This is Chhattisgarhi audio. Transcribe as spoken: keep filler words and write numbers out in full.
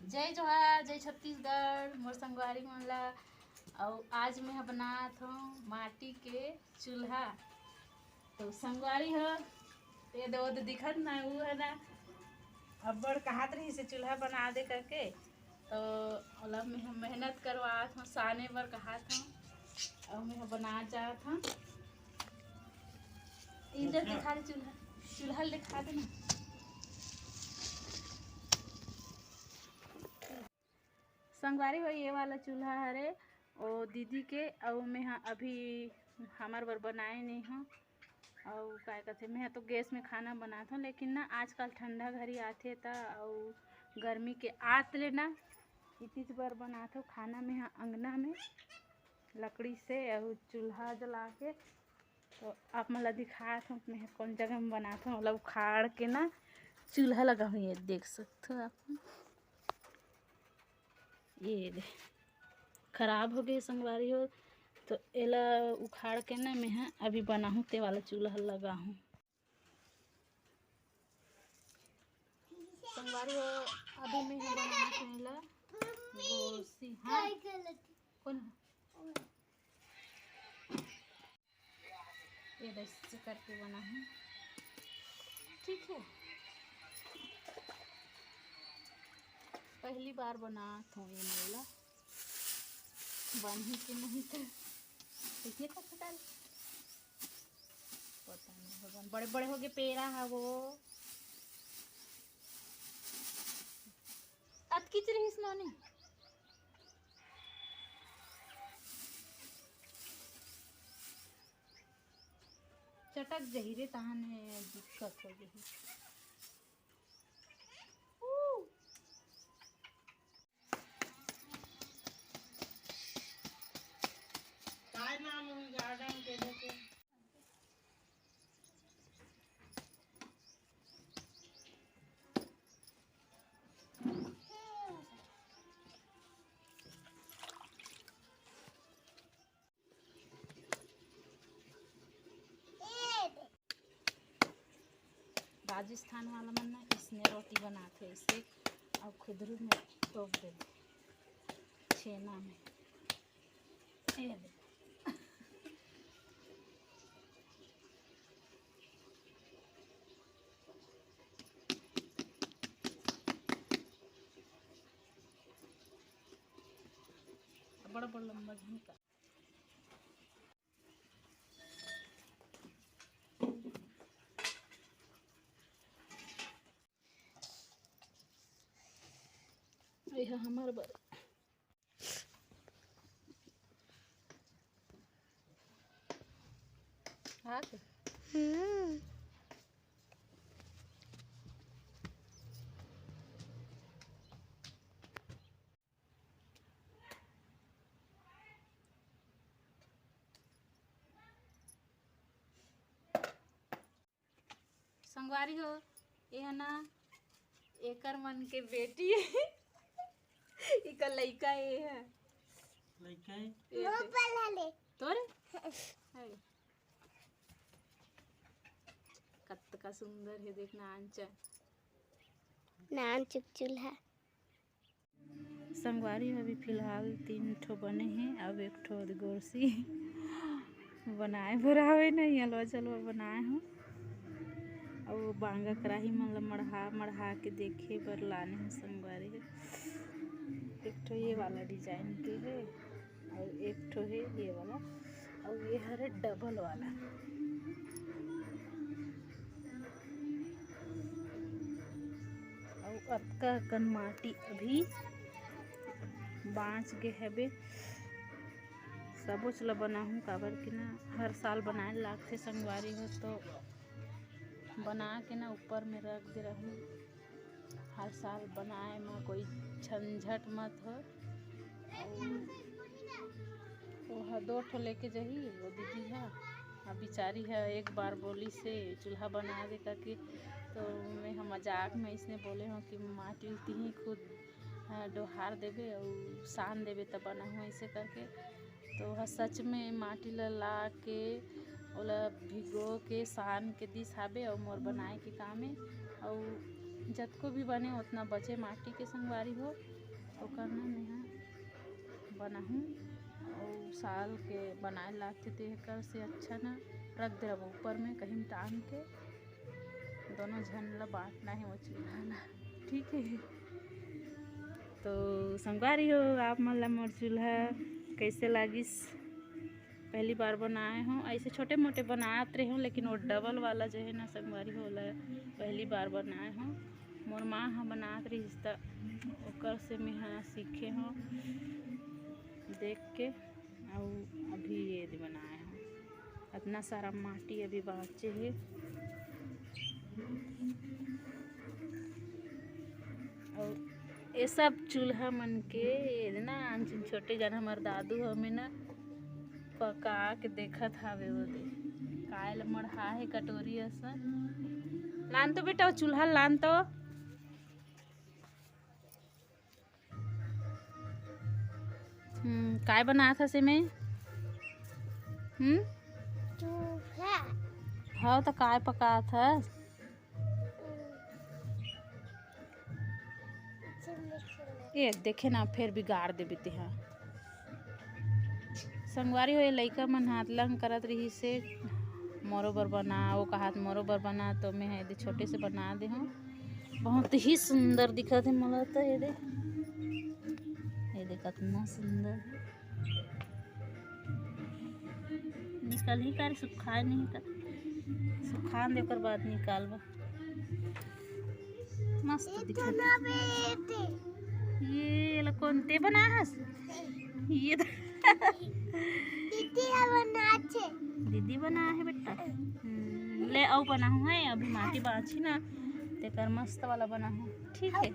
जय जोहार, जय छत्तीसगढ़, मोर संगवारी मन ला। अउ आज मैं ह बनात हूँ माटी के चूल्हा। तो संगवारी हो, ये दे, वो दे दिखत ना, वो है ना, अब्बड़ कहात रहिस हे चूल्हा बना दे करके, तो ओला मैं ह मेहनत करवात हूँ, साने बर कहात हूँ, अउ मैं ह बना जात हूँ। इधर अच्छा। दिखा दे चूल्हा, चूल्हा ल दिखा दे ना। संगवारी हो, ये वाला चूल्हा हरे ओ दीदी के, अउ मैं ह अभी हमर बर बनाए नहीं हूँ। अउ काय कथे, मैं ह तो गैस में खाना बनात हूँ, लेकिन ना आजकल ठंडा घरी आथे त अउ गर्मी के आत ले ना इतिच बर बनात हूँ खाना मैं ह अंगना में लकड़ी से अउ चूल्हा जला के। तो आप मन ला दिखात हूँ मैं ह कौन जगह में बनात हूँ, ओला उखाड़ के ना चूल्हा लगाहूँ। ये देख सकत हो आप, ये दे खराब हो गए संगवारी हो, तो एला उखाड़ के ना मैं ह अभी बनाहूँ, ते वाला चूल्हा लगाहूँ। संगवारी हो, अभी मैं ह बनाहूँ एला गोरसी। हाँ, कौन? ये ऐसे करके बनाहूँ, ठीक है। पहली बार बनात हूँ ये मोला, बनही कि नहीं तो देखिए तब पता नहीं। पता नहीं भगवान, बड़े बड़े हो गए पेड़ा है वो। अतकीच रहिस नोनी। चटक जही रे, तहाने दिक्कत हो जही। काय नाम है गार्डन के देखे? राजस्थान वाला मन ना इसने रोटी बनाथे, इसे अउ खुदरू में तोप दे छेना में। ये दे। बड़ा बड़ा लंबा झुमका। ये हमर बर। हाँ तो। हम्म। संगवारी हो, ये है ना, एकर मन के बेटी। इकर लइका ये है। लइका है? ये वो दे। पहला ले। तोरे? है। कतका सुंदर है, देख, नानचुक। नानचुक चूल्हा। संगवारी हो, अभी फिलहाल तीन ठो बने हे, अब एक ठो गोरसी बनाए बर आवे नहीं, हलवा जलवा बनाए हो। अउ बांगा कराही मन ल मढ़ा मढ़ा के देखे बर लाने हो संगवारी हो। एक ठो ये वाला डिजाइन के हे, अउ एक ठो हे ये वाला, अउ ये हरे डबल वाला। अउ अतका अकन माटी अभी बाँच गे हवे। सबोच ल बनाहूँ, काबर कि ना हर साल बनाए ल लागथे संगवारी हो, तो बना के ना ऊपर में रख दे रहूँ। हर साल बनाए म कोई झंझट मत हो। अउ ओहा दो ठो लेके जही, वो दीदी ह। अब बिचारी ह एक बार बोलिस हे चूल्हा बना दे करके, तो मैं ह मजाक में इसने बोले हूँ कि माटी उती ही खुद, अ, डोहार देबे अउ सान देबे, तब बनाहूँ ऐसे करके। तो ओहा सच में माटी ला ला के, ओला भिगो के, सान के दिस हाबे अउ मोर बनाए के काम हे। अउ जतको भी बने ओतना बचे माटी के संगवारी हो, ओकर ना मेहा बनाहूँ। अउ साल के बनाए लागथे तेकर से अच्छा ना रख दे रहो ऊपर में कहीं टांग के। दोनों झन ला बांटना है वो चूल्हा ना, ठीक है। तो संगवारी हो, आप मन ला मोर चूल्हा कैसे लागिस? पहली बार बनाए हों, ऐसे छोटे मोटे बनात रहे हों, लेकिन वो डबल वाला जो है ना संगवारी हो, ओला पहली बार बनाए हों। मोर माँ ह बनात रहिस त ओकर से मेहा सीखे हों देख के। अउ अभी ये दे बनाए हों, अतना सारा माटी अभी बाँचे हे। अउ ये सब चूल्हा मन के ये ना, छोटे जन हमर दादू हमें ना पका के देखत हावे, वो दे काय ल मढ़ा हे कटोरी असन। लान तो बेटा, वो चूल्हा लान तो। हम्म, काय बनात हस एमे? हम्म? चूल्हा। हाँ, तो काय पकात हस? हम्म। ए, देखे ना, फेर बिगाड़ देबे तेहा। संगवारी हो, ये लइका मन हाथ लंग करत रहिस हे, मोरो बर बना, वो कहत मोरो बर बना, तो मैं एदे छोटे से बना दे हूँ। बहुत ही सुंदर दिखत हे मोला तो ये दे, ये दे कतना सुंदर। निकलही कर, सुखाए नहीं कर, सुखान दे ओकर बाद निकालबो। मस्त ये दिखत तो ना बेटे। ये ला कोन ते बनाए हस? ये तो दीदी ह बनाए छे। दीदी बनाए हे बेटा। हम्म, ले अउ बनाहूँ है, अभी माटी बाँची ना, तेकर मस्त वाला बनाहूँ, ठीक है।